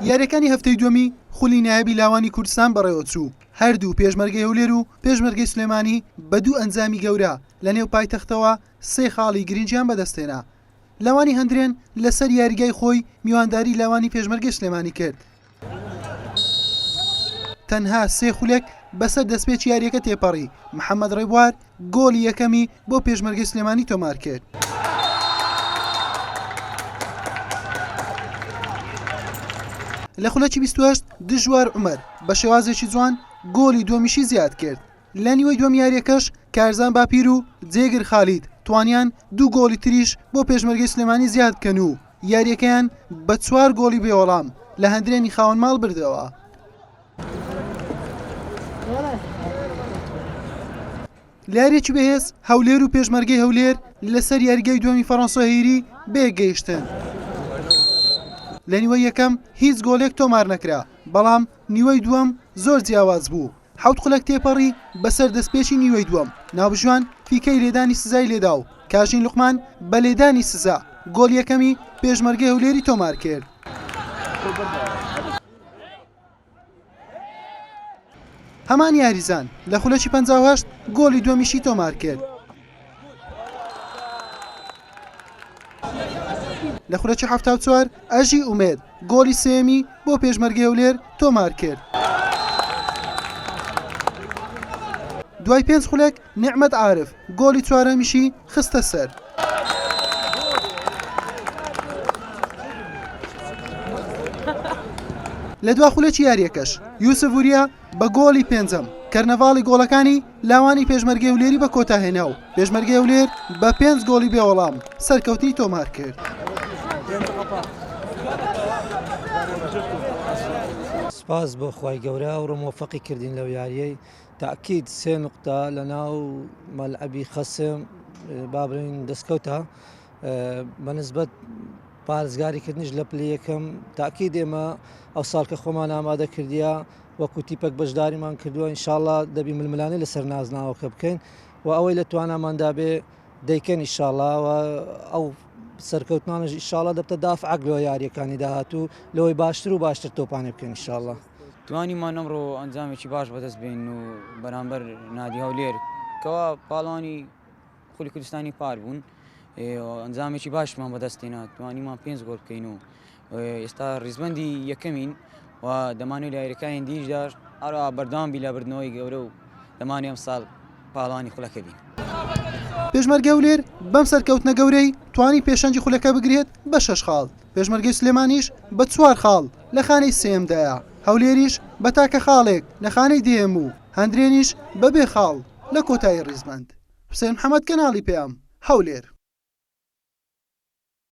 یاریەکانی هەفتەی دووەمی خولی نایابی لاوانی کوردستان بەڕێوەچوو، هەردوو پێشمەرگەی هەولێر و پێشمەرگەی سلێمانی بە دوو ئەنجامی گەورە لەنێو پایتەختەوە سێ خاڵی گرنگیان بەدەستهێنا. لاوانی هەندرێن لەسەر یاریگای خۆی میوانداری لاوانی پێشمەرگەی سلێمانی کرد. تەنها سێ خولەک بەسەر دەستپێکی یارییەکە تێپەڕی، محەمەد ڕێبوار گۆڵی یەکەمی بۆ پێشمەرگەی سلێمانی تۆمارکرد. لە خولەکی 28 دژوار عومەر بە شێوازێکی جوان گۆڵی دووەمیشی زیادکرد. لە نیوەی دووەم یارییەکەش کارزان باپیر و جێگر خالید توانیان دوو گۆڵی تریش بۆ پێشمەرگەی سلێمانی زیاد بکەن و یارییەکەیان بە چوار گۆڵی بێوەڵام لە هەندرێنی خاوەن ماڵ بردەوە. لە یارییەکی بەهێز هەولێر و پێشمەرگەی هەولێر لەسەر یاریگای دووەمی فەڕەنسا هێری بەیەکگەیشتن. لە نیوەی یەکەم هیچ گۆلێک تۆمار نەکرا، بەڵام نیوەی دووەم زۆر جیاواز بوو. حەوت خولەک تێپەڕی بەسەر دەستپێکی نیوەی دووەم، ناوبژیوان فیکەی لێدانی سزای لێدا و کاژین لوقمان بە لێدانی سزا گۆڵی یەکەمی پێشمەرگەی هەولێری تۆمارکرد. هەمان یاریزان لە خولەکی 58 گۆڵی دووەمیشی تۆمارکرد. لە خولەکی 74 ئەژی ئومێد گۆڵی سێیەمی بۆ پێشمەرگەی هەولێر تۆمارکرد. دوای پێنج خولەک نیعمەت عارف گۆڵی چوارەمیشی خستە سەر. لە دوا خولەکی یارییەکەش یوسف وریا بە گۆڵی پێنجەم کەرنەڤاڵی گۆڵەکانی لاوانی پێشمەرگەی هەولێری بە کۆتا هێنا و پێشمەرگەی هەولێر بە پێنج گۆڵی بێوەڵام سەرکەوتنی تۆمار کرد. سپاس بۆ خوای گەورە ئەوڕۆ مۆفەقی کردین لەو یاریەی تاکید سێ نقطە لە ناو مەلعەبی خەسم با بڵێین دەستکەوتە بە نسبەت پارێزگاری کردنیش لە پلی یەکەم تاکید ئێمە ئەو ساڵ کە خۆمان ئامادە کردیە وەکو تیپەک بەشداریمان کردووە ئینشاءاللە دەبی ململانێ لەسەر نازناوەکە بکەین و ئەوەی لە تواناماندا بێ دەیکەن ئینشاءاللە و ئەو سەرکەوتنانش ئینشاءاللە دەبتە دافعەک لۆ یاریەکانی داهاتوو لەوەی باشتر و باشتر تۆپانێ بکەین ئینشاءاللە. توانیمان ئەمڕۆ ئەنجامێکی باش بەدەست بێنین و بەرامبەر نادی هەولێر کەوا پاڵەوانی خولی کوردستانی پار بوون ئەنجامێکی باشمان بەدەستێنا توانیمان پێنج گۆل بکەین و ئێستا ریزبندی یەکەمین و دەمانێت لە یاریەکانی دیشدا ئەرا بەردەوام بی لە بردنەوەی گەورە و دەمانێ ئەم ساڵ پاڵەوانی خولەکە بین. پێشمەرگەی هەولێر بەم سەرکەوتنە گەورەی توانی پێشەنگی خولەکە بگرێت بە شەش خاڵ، پێشمەرگەی سلێمانیش بە چوار خاڵ لە خانەی سێیەمدایە، هەولێریش بە تاکە خاڵێک لە خانەی دەیەم و هەندرێنیش بەبێ خاڵ لە کۆتایی ریزبەند. حوسێن محەمەد کەناڵی پەیام، هەولێر.